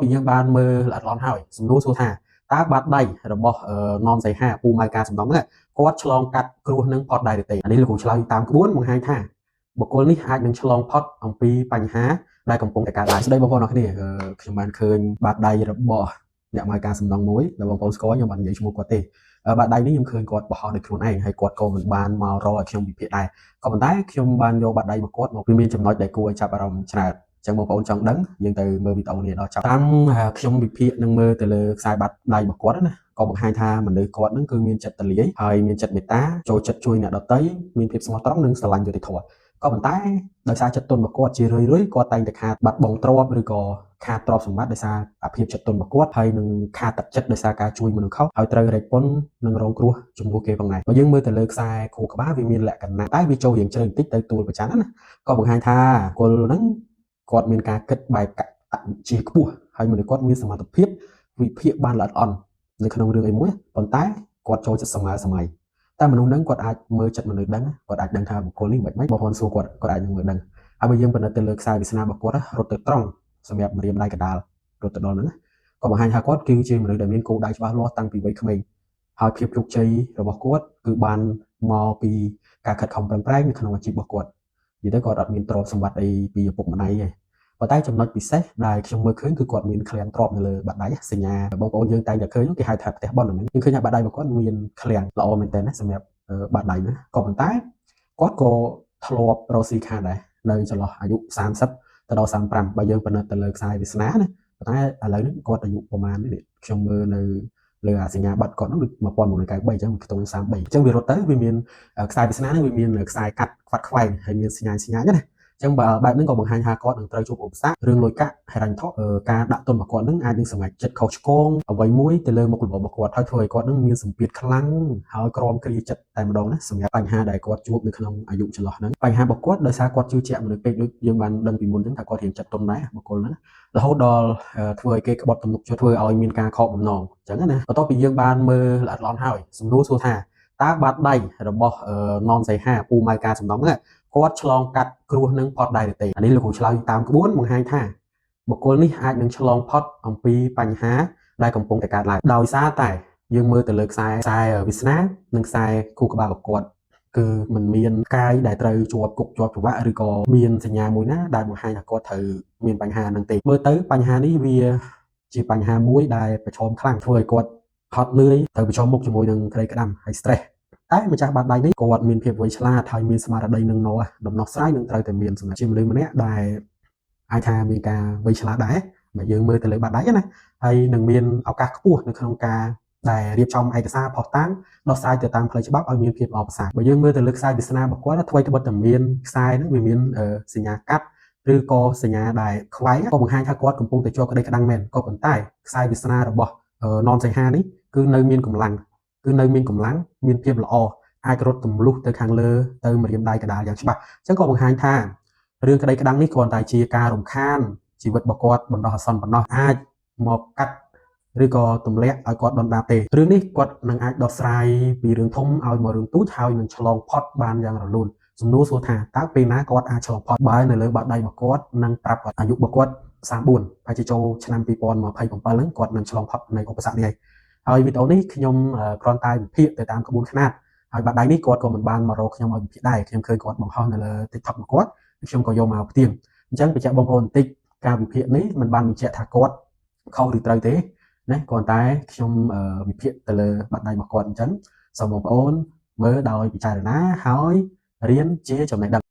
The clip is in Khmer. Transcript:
ពីយើងបានមើលល្អិតល្អន់ហើយសំណួរសួរថាតើបាតដៃរបស់ននសីហាពូម៉ៅការសំណងហ្នឹងគាត់ឆ្លងកាត់គ្រោះនឹងផុតដែរឬទេអានេះលោកគ្រូឆ្លើយតាមក្បួនបង្ហាញថាបុគ្គលនេះអាចនឹងឆ្លងផុតអំពីបញ្ហាដែលកំពុងតែកើតឡើងស្ដីបងប្អូនអរគ្នាខ្ញុំបានឃើញបាតដៃរបស់អ្នកម៉ៅការសំណងមួយដែលបងប្អូនស្គាល់ខ្ញុំបាននិយាយឈ្មោះគាត់ទេបាតដៃនេះខ្ញុំឃើញគាត់បោះដោយខ្លួនឯងហើយគាត់ក៏មិនបានមករកឲ្យខ្ញុំវិភាគដែរក៏ប៉ុន្តែខ្ញុំបានយកបាតដៃរបស់គាត់មកវាមានចំណុចដែលគួរឲ្យចាប់អារម្មណ៍ច្រើនចឹងបងប្អូនចង់ដឹងយើងទៅមើលវីដេអូនេះដល់ចប់តាមខ្ញុំវិភាគនឹងមើលទៅលើខ្សែបាត់ដៃរបស់គាត់ណាក៏បង្ហាញថាមនុស្សគាត់នឹងគឺមានចិត្តទលាយហើយមានចិត្តមេត្តាចូលចិត្តជួយអ្នកដទៃមានភាពស្មោះត្រង់និងស្រឡាញ់យុត្តិធម៌ក៏ប៉ុន្តែដោយសារចិត្តទុនរបស់គាត់ជារឿយៗគាត់តែងតែខាតបាត់បង់ទ្រព្យឬក៏ខាតទ្រព្យសម្បត្តិដោយសារអាភាពចិត្តទុនរបស់គាត់ហើយនឹងខាតទឹកចិត្តដោយសារការជួយមនុស្សខុសហើយត្រូវរែកពុននិងរងគ្រោះជំនួសគេផងដែរបើយើងមើលទៅលើខ្សែខួរក្បាលវាមានលក្ខណៈតែវាចូលរៀងជ្រៅបន្តិចទៅទួលប្រច័នណាក៏បង្ហាញថាគល់ហ្នឹងគាត់មានការគិតបែបកតវិជ្ជាខ្ពស់ហើយមនុស្សគាត់មានសមត្ថភាពវិភាគបានល្អិតល្អន់នៅក្នុងរឿងអីមួយប៉ុន្តែគាត់ចូលចិត្តសម័យសម័យតែមនុស្សហ្នឹងគាត់អាចមើលចិត្តមនុស្សដឹងគាត់អាចដឹងថាបុគ្គលនេះមិនម៉េចបងប្អូនសួរគាត់គាត់អាចនឹងមើលដឹងហើយបើយើងពិនិត្យទៅលើខ្សែវាសនារបស់គាត់រត់ទៅត្រង់សម្រាប់ម្រាមដៃកដាលរត់ទៅដល់ហ្នឹងក៏បង្ហាញថាគាត់គឺជាមនុស្សដែលមានគោលដៅច្បាស់លាស់តាំងពីវ័យក្មេងហើយភាពជោគជ័យរបស់គាត់គឺបានមកពីការខិតខំប្រឹងប្រែងនៅក្នុងអាជីពរបស់គាត់និយាយទៅគាត់អត់មានទ្រព្យសម្បត្តិអីពីឪពុកម្ដាយទេប៉ុន្តែចំណុចពិសេសដែលខ្ញុំមើលឃើញគឺគាត់មានឃ្លាំងទ្រព្យនៅលើបាតដៃសញ្ញាបងប្អូនយើងតែងតែឃើញគេហៅថាផ្ទះប៉ុនហ្នឹងយើងឃើញថាបាតដៃរបស់គាត់មានឃ្លាំងល្អមែនទែនណាសម្រាប់បាតដៃណាក៏ប៉ុន្តែគាត់ក៏ធ្លាប់រកស៊ីខាតដែរនៅចន្លោះអាយុ30ទៅដល់35បើយើងពិនិត្យទៅលើខ្សែវាសនាណាប៉ុន្តែឥឡូវនេះគាត់អាយុប្រហែលនេះខ្ញុំមើលនៅលើអាសញ្ញាបត្រគាត់នោះដូច1993អញ្ចឹងខ្ទង់33អញ្ចឹងវារត់ទៅវាមានខ្សែវាសនាហ្នឹងវាមានខ្សែកាត់ខ្វាត់ខ្វែងហើយមានសញ្ញាសញ្ញាណាចឹងបើបែបហ្នឹងក៏បង្ហាញថាគាត់នឹងត្រូវជួបឧបសគ្គរឿងលុយកាក់ហិរញ្ញវត្ថុការដាក់ទុនរបស់គាត់នឹងអាចនឹងសម្រេចចិត្តខុសឆ្គងអ្វីមួយទៅលើមុខរបររបស់គាត់ហើយធ្វើឲ្យគាត់នឹងមានសម្ពាធខ្លាំងហើយក្រមគ្រាចិត្តតែម្ដងណាសម្រាប់បញ្ហាដែលគាត់ជួបនៅក្នុងអាយុចន្លោះហ្នឹងបញ្ហារបស់គាត់ដោយសារគាត់ជឿជាក់មនុស្សពេកដូចយើងបានដឹងពីមុនចឹងថាគាត់រៀងចិត្តទុនដែរបុគ្គលហ្នឹងរហូតដល់ធ្វើឲ្យគេក្បត់ទំនុកចិត្តធ្វើឲ្យមានការខកបំណងចឹងណាបន្ទាប់ពីយើងបានមើលល្អិតល្អន់ហើយសំណួរសួរថាតើបាតដៃរបស់ននសីហាពូម៉ៅការសំណងហ្នឹងគាត់ឆ្លងកាត់គ្រោះនឹងផុតដែរឬទេអានេះលោកគ្រូឆ្លើយតាមក្បួនបង្ហាញថាបុគ្គលនេះអាចនឹងឆ្លងផុតអំពីបញ្ហាដែលកំពុងតែកើតឡើងដោយសារតែយើងមើលទៅលើខ្សែខ្សែវាសនានិងខ្សែខួរក្បាលរបស់គាត់គឺมันមានកាយដែលត្រូវជាប់គុកជាប់ច្រវាក់ឬក៏មានសញ្ញាមួយណាដែលបង្ហាញថាគាត់ត្រូវមានបញ្ហានឹងទេមើលទៅបញ្ហានេះវាជាបញ្ហាមួយដែលប្រឈមខ្លាំងធ្វើឲ្យគាត់ហត់នឿយត្រូវប្រឈមមុខជាមួយនឹងក្តីក្តាំហើយ stress តែម្ចាស់បាតដៃនេះគាត់មានភាពវៃឆ្លាតហើយមានស្មារតីនឹងណដំណោះស្រាយនឹងត្រូវតែមានសម្រាប់ជាមនុស្សម្នាក់ដែលអាចថាមានការវៃឆ្លាតដែរបើយើងមើលទៅលើបាតដៃណាហើយនឹងមានឱកាសខ្ពស់នៅក្នុងការដែលរៀបចំឯកសារភស្តុតាងដោះស្រាយទៅតាមផ្លូវច្បាប់ឲ្យមានភាពល្អប្រសើរបើយើងមើលទៅលើខ្សែវាសនារបស់គាត់ថ្មីត្បិតតែមានខ្សែហ្នឹងវាមានសញ្ញាកាត់ឬក៏សញ្ញាដែលខ្វែងក៏បង្ហាញថាគាត់កំពុងតែជាប់ក្តីក្តាំងមែនក៏ប៉ុន្តែខ្សែវាសនារបស់ននសីហានេះគឺនៅមានកម្លាំងគឺនៅមានកម្លាំងមានភាពល្អអាចរត់ទម្លុះទៅខាងលើទៅម្រាមដៃកដាលយ៉ាងច្បាស់អញ្ចឹងក៏បង្ហាញថារឿងក្តីក្តាំងនេះគ្រាន់តែជាការរំខានជីវិតរបស់គាត់បណ្ដោះអាសន្នប៉ុណ្ណោះអាចមកកាត់ឬក៏ទម្លាក់ឲ្យគាត់ដុនដាបទេរឿងនេះគាត់នឹងអាចដោះស្រាយពីរឿងធំឲ្យមករឿងទូចហើយនឹងឆ្លងផុតបានយ៉ាងរលូនសំណួរសួរថាតើពេលណាគាត់អាចឆ្លងផុតបើនៅលើបាតដៃរបស់គាត់នឹងប្រាប់គាត់អាយុរបស់គាត់34ហើយជាចូលឆ្នាំ2027ហ្នឹងគាត់នឹងឆ្លងផុតនៃឧបសគ្គនេះហើយវីដេអូនេះខ្ញុំគ្រាន់តែវិភាគទៅតាមក្បួនខ្នាតហើយបាតដៃនេះគាត់ក៏មិនបានមករកខ្ញុំឲ្យវិភាគដែរខ្ញុំឃើញគាត់បង្ហោះនៅលើ TikTok របស់គាត់ខ្ញុំក៏យកមកផ្ទៀងអញ្ចឹងបញ្ជាក់បងប្អូនបន្តិចការវិភាគនេះមិនបានបញ្ជាក់ថាគាត់ខុសឬត្រូវទេណាគ្រាន់តែខ្ញុំវិភាគទៅលើបាតដៃរបស់គាត់អញ្ចឹងសូមបងប្អូនមើលដោយពិចារណាហើយរៀនជាចំណេះដឹង។